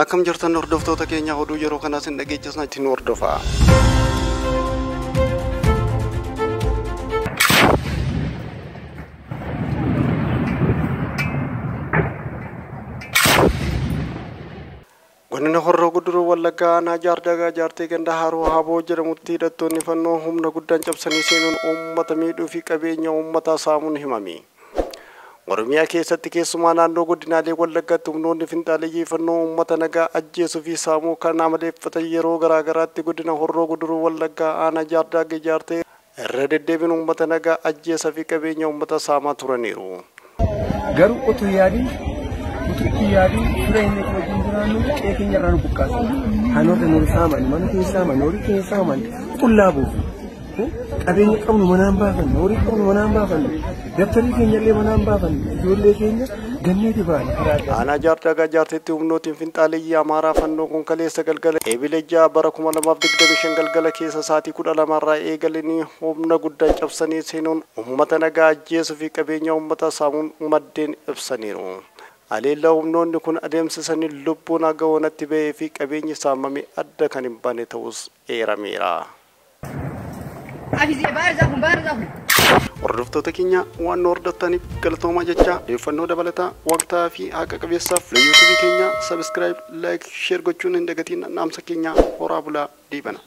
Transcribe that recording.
Akkam jirtan hordoftoota keenya oduu yeroo kanaas hin dhageessisna ittiin hordofaa. Godina Horroo Guduruu Wallaggaa aanaa Jaardagaa Jaartee ganda Haroo Haboo jedhamutti hidhattoonni fannoo humna guddaan cabsanii seenuun uummata miidhuu fi qabeenya uummataa saamuun himame. Oromiyaa keessatti keessumaa naannoo godinaalee Wallaggaatti humnoonni finxaaleeyyii fannoo uummata nagaa ajjeesuu fi saamuu kan amaleeffatan yeroo garaagaraatti godina Horroo Guduruu Wallaggaa aanaa Jaardagaa Jaartee irra deddeebiin uummata nagaa ajjeesaa fi qabeenya uummata saamaa turaniiru. Garuu utuu yaadin utuu itti yaadin fira inni wajjin jiraannu qe'ee keenya irraa nu buqqaasan. Hanoota nu saaman, mana keessa saaman, horii keenya saaman, qullaa buufu. Qabeenya qabnu manaan baafanne, horii qabnu manaan baafanne, dabtarii keenya illee manaan baafanne, ijoollee keenya ganneeti baane karaa adda. Aanaa Jaardagaa Jaarteetti humnootiin finxaaleeyyii Amaaraa fannoo kun kaleessa galgala Eebile 6 bara 2025 galgala keessa sa'aatii 12 irraa eegalanii humna guddaan cabsanii seenuun uummata nagaa ajjeesuu fi qabeenya uummataa saamuun maddeen ibsaniiru. Haleellaa humnoonni kun adeemsisanii lubbuun haga hoonatti bahee fi qabeenyi saamame adda kan hin baane ta'us eerameera. Hordoftoota keenya waan nu hordoftaniif galatoomaa jecha odeeffannoo dabalataa waqtaa fi haqa qabeessaaf yuutuubii keenya sabiskiraayib, laayik, sheer gochuun hin dagatiin. Dhaamsa keenya horaa bulaa deebana.